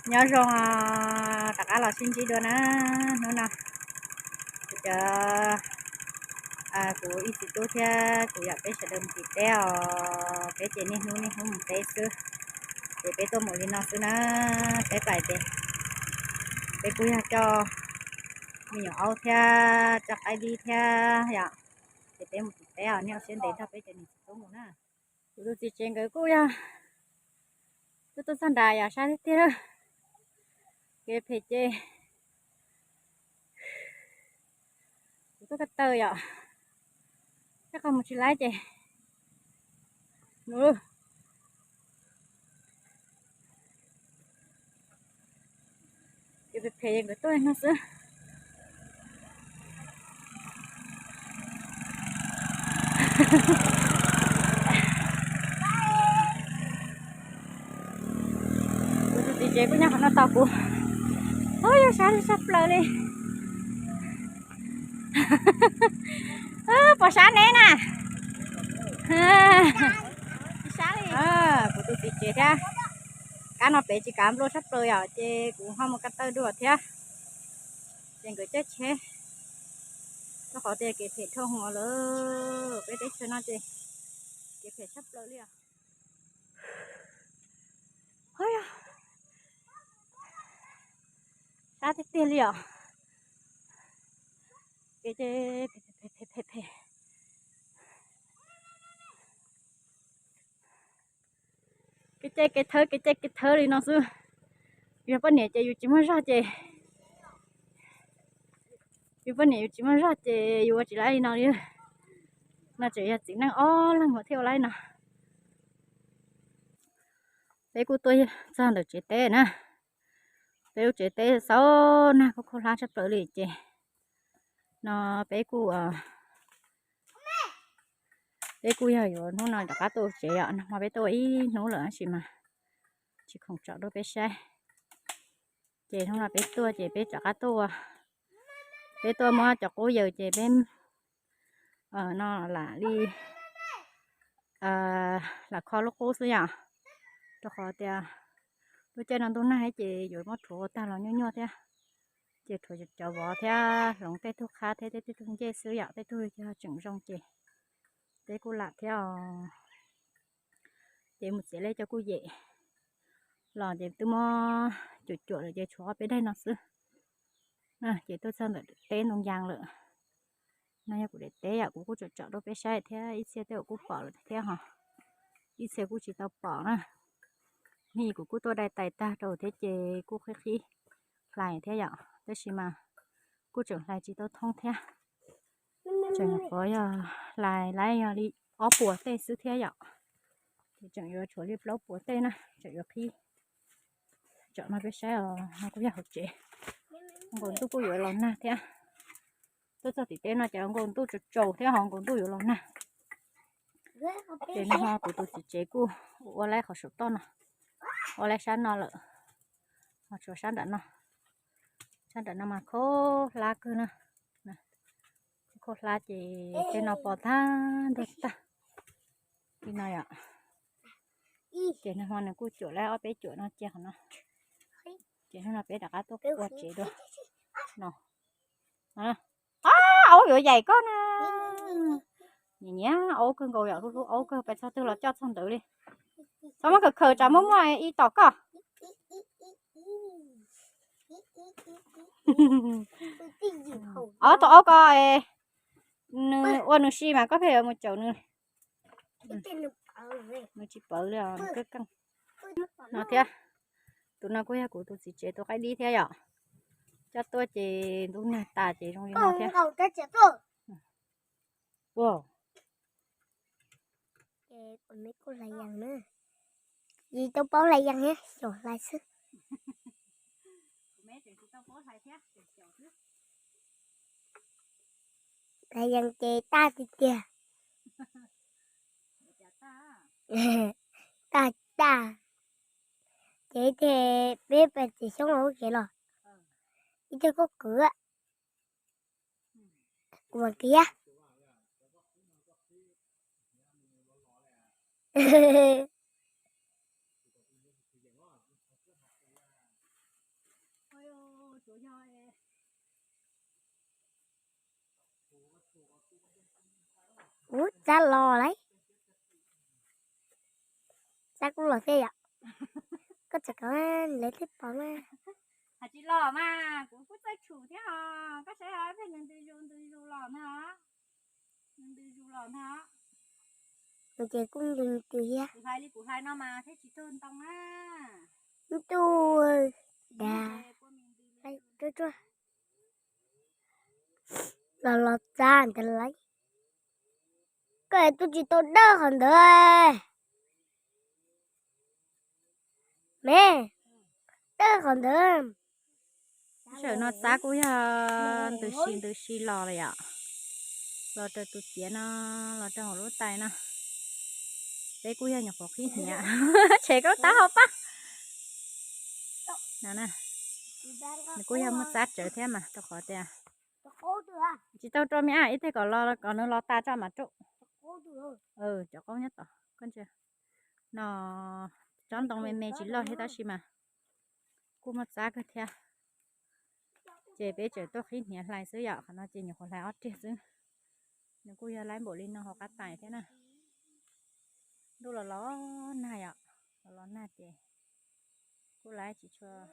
Nyob zoo, rov qab los sib ntsib dua na. Hnub no kuv cov, kuv ib txiv tub thiab kuv yom, peb sawv daws mus tim teb os. Peb ces niaj hnub niaj hnub mus teb xwb, ces peb tuaj mus li no xwb na. Peb pais ces peb kuj yog coj me nyuam aub thiab coj qaib dib thiab yom, ces peb mus tim teb os. Nej ua siab ntev nrog peb cov niam txiv tub mus na. Kuv tus txiv tsev nkawd kuj yog tuaj tuaj txog nrad yom, sab tiag tiag lawm. Kev phem ces kuv tuaj ko taw yom, tej qhov mus tsis laib ces nws, kev phem phem nkawd tuaj no xwb. Kuv tus txiv tsev kuj nyob qhov no tos kuv. Ub, yog sab li sab plaws li. Pom sab neb na. Kuv tus txiv tsev thiab. Kab no pem tsis kav nplooj sab plaws yom, ces kuv ho mus ko taw dua thiab. Ces nkawd caij tsheb, rau qhov tias kev phem dhau hwv lawm. Peb teb chaws no ces kev phem sab plaws li os. Ub, yog sab tiag tiag li os. Kev ces phem phem phem phem. Kev cai kev thawv, kev cai kev thawv li no xwb. Yus poj niam ces yus tsis muaj zog ces, yus poj niam yus tsis muaj zog ces yus ua tsis laib li no li. No tseem yog txiv neej ob leeg mas thiaj ua laib no. Peb kuj tuaj txog ntawm tsev teb na. Peb lub tsev teb xaus nag, khaub khaub hlab tshaj plaws li ces no peb kuj, peb kuj yog yuav hnub no rov qab tuaj tsev yom. Nag hmo peb tuaj ua ib hnub lawm tab sis mas tsis khoom tsom dua peb saib. Ces hnub no peb tuaj ces peb rov qab tuaj, peb tuaj muab cov qub yaws ces peb no lam li lam kho lub qub xwb yom. Rau qhov tias lub caij no ntuj nag ces yuav muab rhuav ua tag los nyuaj nyuaj thiab. Ces rhuav cov vov thiab hloov tej tug qhab thiab tej tug ncej xwb yom, tej tug yog tseem zoo ces peb kuj lam thiab os. Ces mus txiav lej coj kuj yem los ces twb muab cuam cuam lawm ces tshuav ob peb daim no xwb. Ces tuaj txog ntawm teb ntoo yas lawm. No yog kuv daim teb yom, kuv kuj tsom tsom rau peb saib thiab, ib txhia tej uas kuj pom lawm thiab ho, ib txhia kuj tsis tau pom na. Hnub kuv kuj tuaj dai tais tag rau thiab ces kuj qhib qhib hlais thiab yom, tab sis mas kuj tseem hlais tsis tau thoob thiab. Tseem nyuam qhuav yog hlais laib yog li ob puas tej xwb thiab yom. Ces tseem yuav tshuav li plaub puas tej na, tseem yuav qhib. Tsom no peb saib os, no kuj yog hauv tsev. Nkaus ntuj kuj yuav los nag thiab. Tuaj txog tim teb no ces nkaus ntuj tsaus tsaus thiab ho nkaus ntuj yuav los nag. Ces nag hmo kuv tus txiv tsev kuj ua laib qhov saum toj no, ua laib sab no lawm, ho tshuav sab nram no. Sab nram no mas khaub hlab kawg na. Khaub hlab ces tej no pos tag ntuj tag li no yom. Ces nag hmo nws kuj cuam lawm ob peb cuam no cia qhov no. Ces hnub no peb rov qab tuaj ua tsev dua no. Aub yuav yaim koj na. Nyiam nyiam aub kawg nkaus yom, hlub hlub aub kawg, pais txog twg los coj txog ntawd li. Txhob muab khaws khaws tsam muaj muaj ib tom koj. Ob tug aub ko, nws ua nws si mas koj pheej yuav mus caum nws. Nws tsis pawv li os, nws keej keej no thiab. Tus no kuj yog kuv tus txiv tsev tus qaib dib thiab yom. Coj tuaj ces ntuj nag tas ces zoo li no thiab. Ua, kuv kuj hlais yees na. Tsis tau paub hlais yees thiab, xyaum hlais xwb. Hlais yees ces tag tiag tiag. Tag tag. Ces ib teg peb pais txiv xyoob ua kev los, ib teg koj kwv. Kuv mam kiv. Ub, txab los lawm. Txab kuj los thiab yom. Koj tseem kov lawv thiaj pom mas. Hais tsis los mas kuv kuj txawj tshum thiab os. Koj saib os, pheej ntws zus ntws zus los na. Ntws zus los na. Kuv ces kuj ntws ntws thiab. Kuv hlais li kuv hlais no mas thiaj tsis raug ntoo na. Ntuj, dag. Los los txab ntawd lawm. Koj twb tsis tau dawj qhov ntawd. Me, dawj qhov ntawd. Sawm no txab kuj yog ntws si ntws si los lawm yom. Los rau tus ciav no, los rau hauv lub tais no. Peb kuj yog nyuam qhuav qhib hniav, tshem koj tab hau pab. No, nws kuj yog muaj txab tsawv thiab mas rau qhov tias tsis tau rau me ab ib teg kom los kom nws los tas tso mam rau. Cov qaub nyob tod koj ntsia. No tsob ntoo me me tsis loj thiab tab sis mas kuj muaj txab kawg thiab. Ces peb tseem tuaj qhib hniav hlais xwb yom, qhov no ces nyuam qhuav hlais ob riag xwb. Nws kuj yog laib npaum li no hauv qab tais thiab na. Ntuj los los nag yom, los los nag ces kuj laib tsis tshua,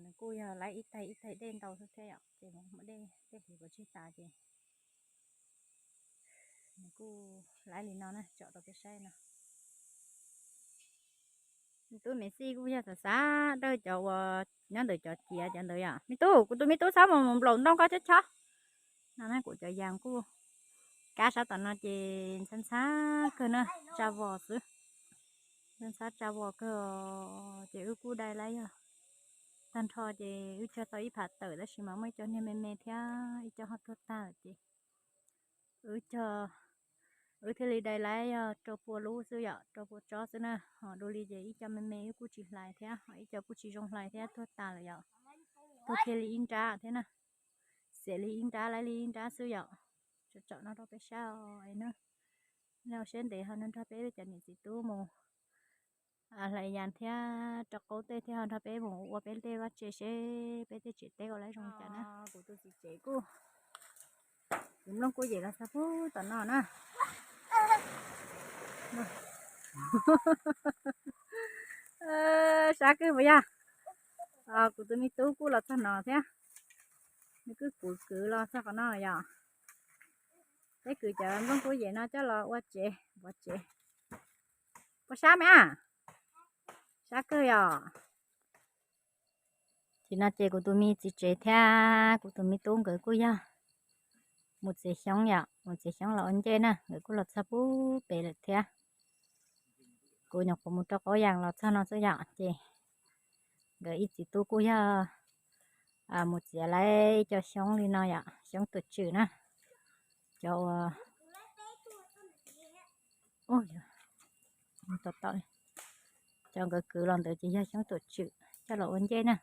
nws kuj yog laib ib taig ib taig dej ntau xwb thiab yom, ces muaj dej tej hliv puas tsig tas ces nws kuj laib li no na, tsom rau peb saib no. Me tub me xij kuj yog xav xav dawj cov uas nyob ntawm cov ciav cov ntawd yom. Me tub, kuv tus me tub txhob mus nplaum ntoo koj chob chob. No na kuv cov yas kuj kab sab tom no ces ntxhab ntxhab kawg na, tsa vos xwb. Ntxhab ntxhab tsa vos kawg, ces wb kuj dai laib yog tag nrho ces wb cog tau ib phav tawm tab sis mas muaj ib co niag me me thiab ib co ho tuag tag lawm ces wb cog, wb thiaj li dai laib yog rau pua lub xwb yom, rau pua tsob xwb na. Ho dua li ces ib co me me wb kuj tsis hlais thiab, ho ib co kuj tsis zoo hlais thiab tuag tas lawm yom. Tuag kiag li ib nrab thiab na, xiam li ib nrab laib li ib nrab xwb yom. Tsom tsom no rau peb saib os na. Nyob siab ntev ho nrog peb cov niam txiv tub mus hlais yas thiab rau qaub tej thiab ho nrog peb mus ua peb tej vaj tse seb peb tej tsev teb ua laib zoo cas na. Kuv tus txiv tsev kuj, kuv nplooj kuj yem los txog pub tom no na. Sab kawg puas yog? Kuv tus me tub kuj los txog no thiab. Nws kuj kwv kwv los txog qhov no yom. Peb kwv cov nplooj kuj yem no coj los ua tsev, ua tsev. Puas sab me a? Sab kawg yom. Ces no ces kuv tus me txiv tsev thiab kuv tus me tub nkawd kuj yog mus txiav xyoob yom, mus txiav xyoob los ua ncej na, nkawd kuj los txog pub pem lawm thiab. Kuv nyuam qhuav mus rau qaub yas los txog no xwb yom, ces nkawd ib txiv tub kuj yog mus txiav lawm ib co xyoob li no yom, xyoob tuam tswm na. Cov uas, cov nkawd kwv los ntawd ces yog xyoob tuam tswm coj los ua ncej na.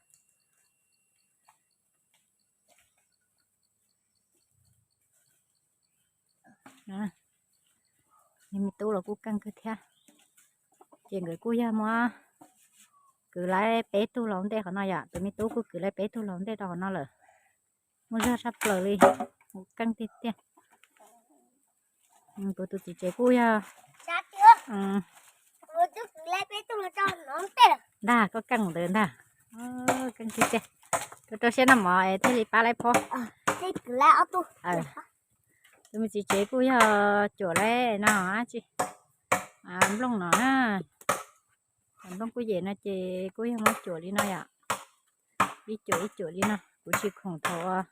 Niag me tub los kuj keej kawg thiab. Ces nkawd kuj yog muab kwv lawm peb tug los ua ntej qhov no yom, tus me tub kuj kwv lawm peb tug los ua ntej rau qhov no lawm. Muaj zog sab plaws li, keej tiag tiag. Kuv tus txiv tsev kuj yog ntag, koj keej ntawd ntag. Keej tiag tiag. Rau rau siab noj mov es thiaj li pab laib phob. Tus me txiv tsev kuj yog cuam lawm no tsis, nplooj no na. Nplooj kuj yem no ces kuj yog muab cuam li no yom. Ib cuam ib cuam li no, kuv tsis khoom thaum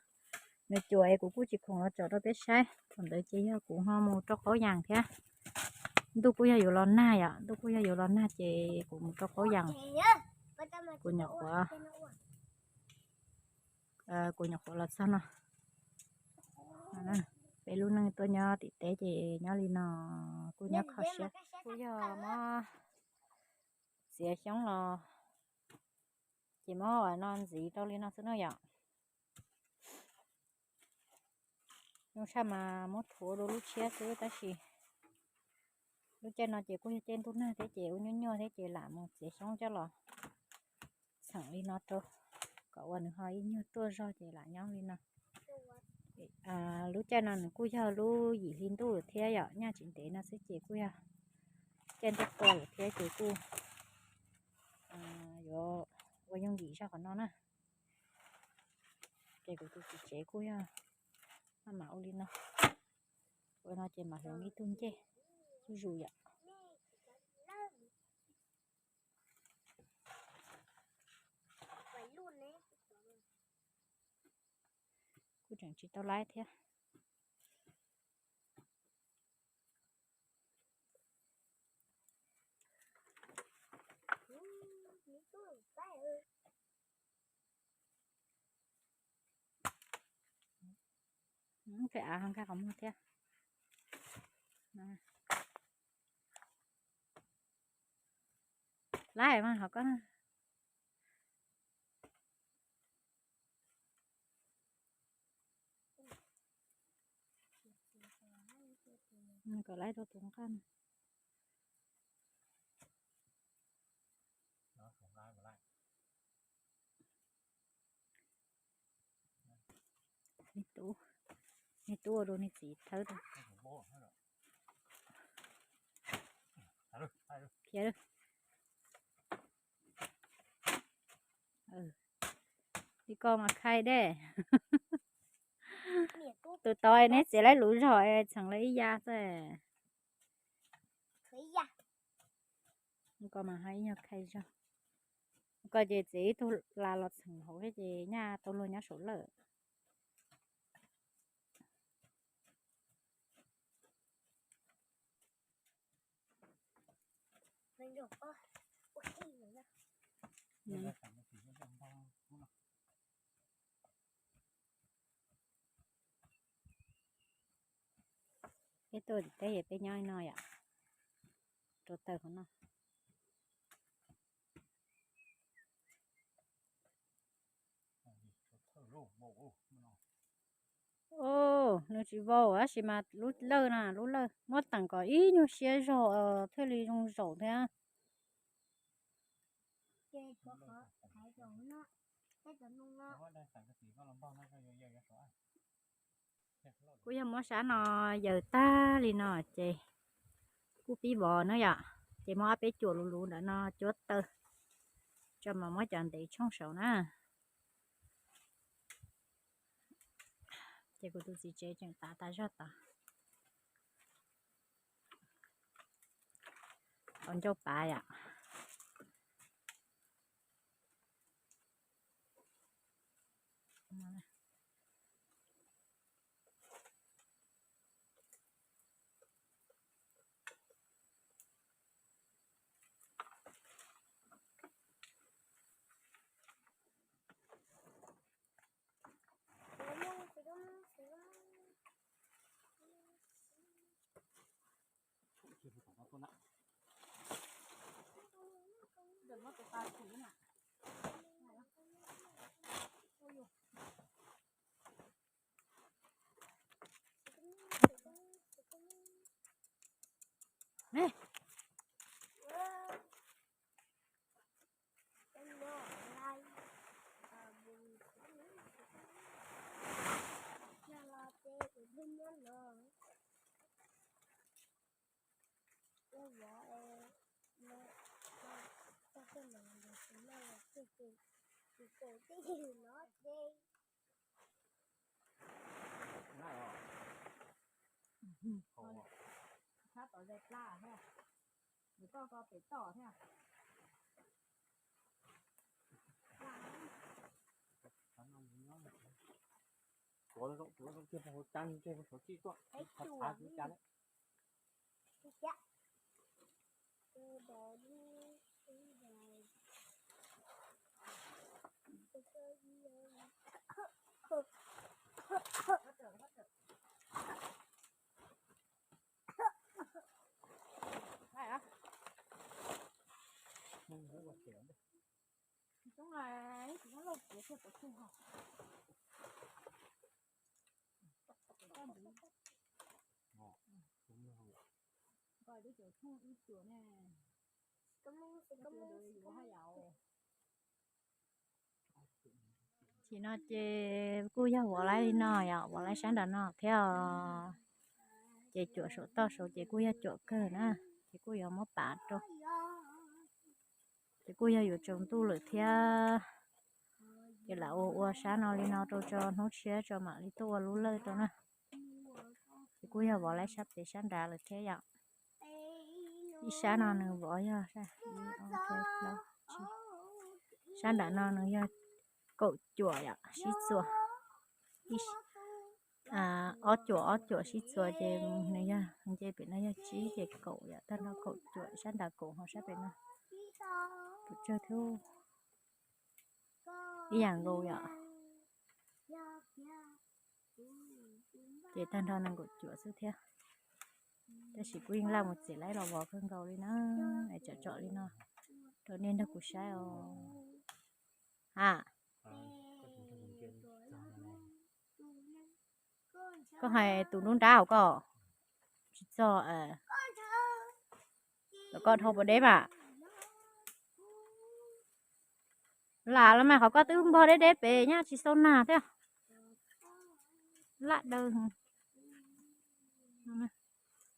nws cuam es kuv kuj tsis khoom los tsom rau peb saib. Thaum ntawd ces yog kuv ho mus rau qaub yas thiab. Ntuj kuj yog yuav los nag yom, ntuj kuj yog yuav los nag ces kuv mus rau qaub yas. Kuv nyuam qhuav, kuv nyuam qhuav los txog no. Peb lub neej tuaj nyob tim teb ces nyob li no kuj nyob kho siab. Kuj yog muab txiav xyoob los ces muab no ntxiv rau li no xwb no yom. Zoo saj mas muab rhuav dua lub tshiab xwb tab sis lub caij no ces kuj yog caij ntuj nag thiab ces ua nyuaj nyuaj thiab ces lam mus txiav xyoob coj los txheem li no rau. Ua nws ho ib nyuag ruaj zog ces lam nyob li no. Lub caij no nws kuj yog lub yim hli ntuj thiab yom, nyaj tsis ntev no xwb ces kuj yog caij ntuj qua lawm thiab ces kuj yuav ua yooj yim zog qhov no na. Ces kuv tus txiv tsev kuj yog maj mam ua li no. Ua no ces mam hloov ib tug ncej zuj zus yom. Kuj tseem tsis tau laib thiab. Pem av ho nkag qhov muag thiab. Laib mas hov koj. Kom laib rau tus nqaj no. Niag tub, niag tub ua rau niag txiv thawb rau. Khiav lawm. Li ko mas khai dej. Tus tod neb txiav laib luv zog txheem lawv ib ya xwb. Ko mas ho ib nyuag khai zog. Ko ces txiav ib tug las los txheem hauv thiab ces nyaj tau luag nyob saum lawm. Peb tuaj tim teb es peb nyob no yom, rau taw qhov no. Nws tsis vau tab sis mas lub lawj na, lub lawj muab teem kom ib nyuag siab zog thiaj li zoo zaum thiab. Kuj yog muab sab no yaws tag li no ces kuj pib vov na yom, ces muab ob peb cuam luv luv ntawm no cuab taw tso mas muab cov ntev tshooj saud na. Ces kuv tus txiv tsev tseem tav tas zog tod. Ua ncauj pav yom. Sab tom zais pla thiab, nws toj ko pem toj thiab. Tuav zoo, tuav zoo kiag, hauv tsa kiag, hauv tij tuaj, thav thav tsa lawm. Tam sim no ces kuj yog vov laib li no yom, vov laib sab nram no thiab os. Ces cuam saum toj saud ces kuj yog cuam kawg na, ces kuj yuav muab pav rau. Ces kuj yog yuav tsaus ntuj lawm thiab, ces lam ua ua sab no li no rau tso, hnub tshiab tso mam li tuaj ua lub lawj rau na. Ces kuj yog vov laib sab pem sab nrad lawm thiab yom. Ib sab no nws vov yog, sab nram no nws yog kaum cuam yom, sib txuas. Ob cuam ob cuam sib txuas ces nws yog, nce pem no yog tsib ces kaum yom, tag nrho kaum cuam, sab nrad kaum ho sab pem no. Tus tsawg thiab, ib yam nkaus yom. Ces tag nrho nees nkaum cuam xwb thiab. Tab sis kuj yeej laj mus txiav laib los vov kawg nkaus li na. Es tsom tsom li no rau nej nrog kuv saib os. Ha, koj hais tus nruab nrab hauv ko tsis txog, kom koj dhau pas deb mas. Lam los mas qhov koj twb npog deb deb pem nyab tsis xau nag thiab. Laj daw.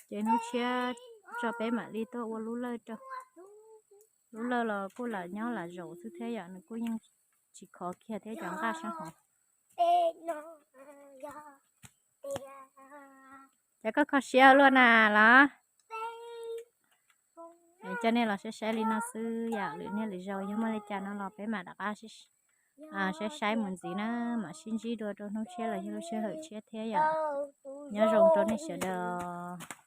Ces hnub tshiab tso peb mam li tuaj ua lub lawj rau. Lub lawj los kuj lam nyob lam zaum xwb thiab yom, nws kuj yeej tsis khov kiag thiab cov nqaj sab hauv. Ces koj kho siab luaj na los. Coj nej los saib saib li no xwb yom, lwm niaj lwm zaus yog muaj li cas no los peb mam rov qab saib saib mus ntxiv na, mam sib ntsib dua rau hnub tshiab los yog lub sij hawm tshiab thiab yom. Nyob zoo rau nej sawv daws.